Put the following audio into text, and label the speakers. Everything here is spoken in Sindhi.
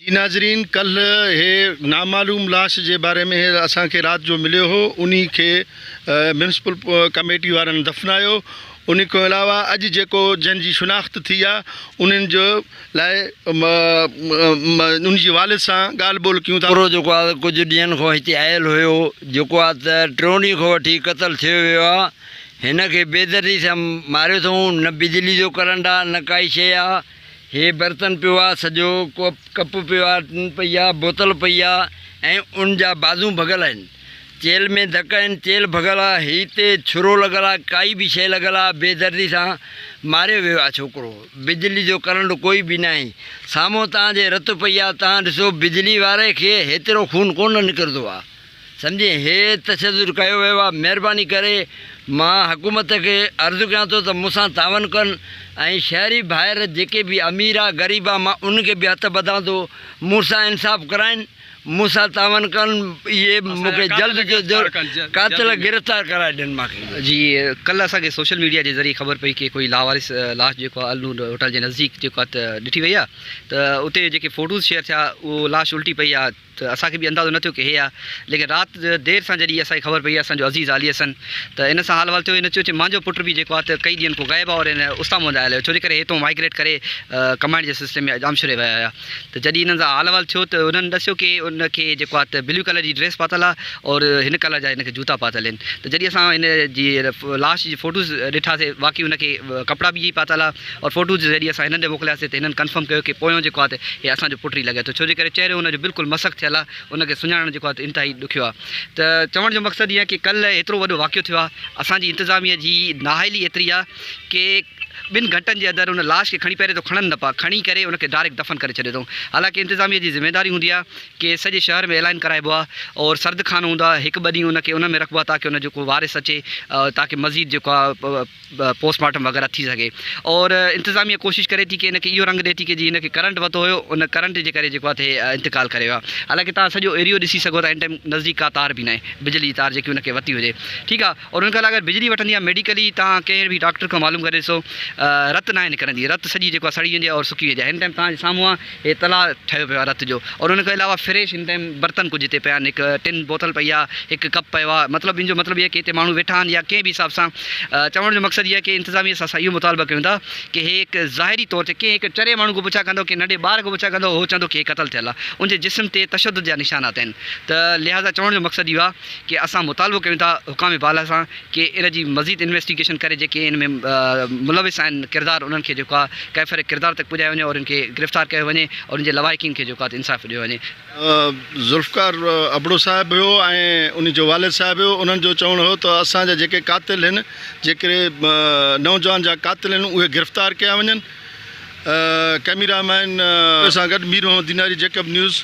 Speaker 1: جي ناظرين ڪلهه هي نامعلوم لاش جي باري ۾ اسان کي رات جو مليو هو انهي کي ميونسپل ڪميٽي وارن دفنايو انهي کان علاوه اڄ جيڪو جنهن جي شناخت ٿي آ انهن جو لاء انهي جي والد سان ڳالهه ٻولهه ڪيون ٿا.
Speaker 2: ڇوڪرو جيڪو آ ته ڪجهه ڏينهن کان هتي آيل هيو جيڪو آ ته ٽيون ڏينهن کان وٺي قتل ٿيو ويو آ هن کي بيدردي سان ماريو اٿئون نه بجلي جو ڪرنٽ آ نه ڪائي شيء آ هي برتن پيو آ سڄو ڪپ پيو آ ٽن پئي آ بوتل پئي آ ۽ ان جا بازون ڀڳل آهن چيلهه ۾ ڌڪ آهن چيلهه ڀڳل آ هي تي ڇرو لڳل آ ڪائي به شيء لڳل آ بي دردي سان ماريو ويو آ ڇوڪرو بجلي جو ڪرنٽ ڪوئي به ناهي سامهون تان جي رت پئي آ تان ڏسو بجلي واري کي هيترو خون ڪونه نڪرندو آ. سمجهين هي تشدد ڪيو ويو آهي مهرباني ڪري مان حڪومت کي عرض ڪيان ٿو ته مون سان تعاون ڪن ۽ شهري ڀائر جيڪي به امير آ غريب آ مان انهن کي به هٿ ٻڌان ٿو مون سان انصاف ڪرائين مون سان تعاون ڪن اهي مون کي جلد جو جلد قاتل گرفتار ڪرائي ڏين مان کي.
Speaker 3: جي ڪلهه اسان کي سوشل ميڊيا جي ذريعي خبر پئي ڪي ڪوئي لاوارث لاش جيڪو آ النور هوٽل جي نزديڪ جيڪو آ ته ڏٺي وئي آ ته اتي جيڪي فوٽوز شيئر ٿيا اهو لاش الٽي پئي آ ته اسان کي به اندازو نه ٿيو ڪي هي آ ليڪن رات دير سان جڏهن اسان کي خبر پئي اسان جو عزيز علي حسن ته ان سان حال احوال ٿيو هن چيو چي مانجو پٽ به جيڪو آ ته ڪئي ڏينهن کان غائب آ اور هن استان منهنجا آيل هيو ڇو جي ڪري هتون مائگريٽ ڪري ڪمائڻ جي سلسلي ۾ ڄامشوري ويا هيا ته جڏهن هنن سان حال احوال ٿيو ته هنن ڏسيو ڪي ان کي جيڪو آ ته بليو ڪلر جي ڊريس پاتل آ اور هن ڪلر جا هن کي جوتا پاتل آهن ته جڏهن اسان هن جي لاش جي فوٽوز ڏٺاسي واقعي هن کي ڪپڙا به اهي ئي پاتل آ اور فوٽو جي ذريعي اسان هنن ڏي موڪلياسي ته هنن ڪنفرم ڪيو ڪي پويون جيڪو آهي ته هي اسان جو پٽ ئي لڳي ٿو ڇو جي ڪري چهرو هن جو بلڪل مسخ ٿيل آهي ان کي سڃاڻڻ جيڪو آهي ته انتهائي ڏکيو آهي ته چوڻ جو مقصد هي آهي ڪي ڪلهه هيترو وڏو واقعو ٿيو آهي اسان جي انتظاميه جي نااهلي ايتري آهي ڪي ٻن گهنٽن جي اندر ان لاش کي کڻي پهرين ته کڻن نه پيا کڻي ڪري ان کي ڊائريڪٽ دفن ڪري ڇڏيو اٿئون حالانڪه انتظاميه جي ذميداري هوندي آهي ڪي سڄي شهر ۾ اعلان ڪرائبو آهي اور سرد خانو هوندو آهي هڪ ٻه ڏينهن ان کي ان ۾ رکبو آهي تاڪي ان جو ڪو وارث اچي تاڪي مزيد جيڪو آهي پوسٽ مارٽم وغيره ٿي سگهي اور انتظاميه ڪوشش ڪري ٿي ڪي ان کي اهو رنگ ڏي ٿي ڪي جي هن کي ڪرنٽ وتو هيو ان ڪرنٽ جي ڪري جيڪو آهي ته هي انتقال ڪري ويو آهي حالانڪه توهان سڄو ايريو ڏسي سگهو ٿا هن ٽائيم نزديڪ ڪا تار به ناهي بجلي جي تار جيڪي ان کي وتي هجي ٺيڪ آهي اور ان کان علاوه اگر بجلي وٺندي آهي ميڊيڪلي توهان ڪنهن به ڊاڪٽر کان معلوم ڪري ڏسو رت ناهي نڪرندي رت سڄي جيڪو آهي سڙي ويندي آهي اور سڪي ويندي آهي هن ٽائيم توهان جي سامهون آهي هي تلاء ٺهيو پيو آهي رت جو اور ان کان علاوه فريش هن ٽائيم برتن ڪجهه هتي پيا آهن هڪ ٽن بوتل پئي آهي هڪ ڪپ پيو آهي مطلب ان جو مطلب هي آهي ڪي هتي ماڻهو ويٺا آهن يا ڪنهن به حساب سان چوڻ جو مقصد هي آهي ڪي انتظاميه سان اسان اهو مطالبه ڪيون ٿا ڪي هي هڪ ظاهري طور تي ڪنهن هڪ چري ماڻهو کان پڇا ڪندو ڪنهن ننڍي ٻار کان پڇا ڪندو هو چوندو ڪي هي قتل ٿيل آهي ان جي جسم تي تشدد جا نشانات آهن ته لهٰذا چوڻ جو مقصد اهو آهي ڪي اسان مطالبو ڪيون ٿا حڪام بالا سان ڪي ان جي مزيد انويسٽيگيشن ڪري جيڪي ان ۾ ملوث آهن ڪردار انهن کي جيڪو آهي ڪيفر ڪردار تڪ پڄايو وڃي اور ان کي گرفتار ڪيو وڃي اور ان جي لواحقين کي جيڪو آهي ته انصاف ڏيو وڃي.
Speaker 1: ذوالفقار ابڙو صاحب هيو ۽ ان جو والد صاحب هيو انهن جو چوڻ هو ته اسان جا جيڪي قاتل هن جيڪي نوجوان جا قاتل هن اهي گرفتار ڪيا وڃن ڪئميرا مين سان گڏ مير محمد ديناري جيڪب نيوز.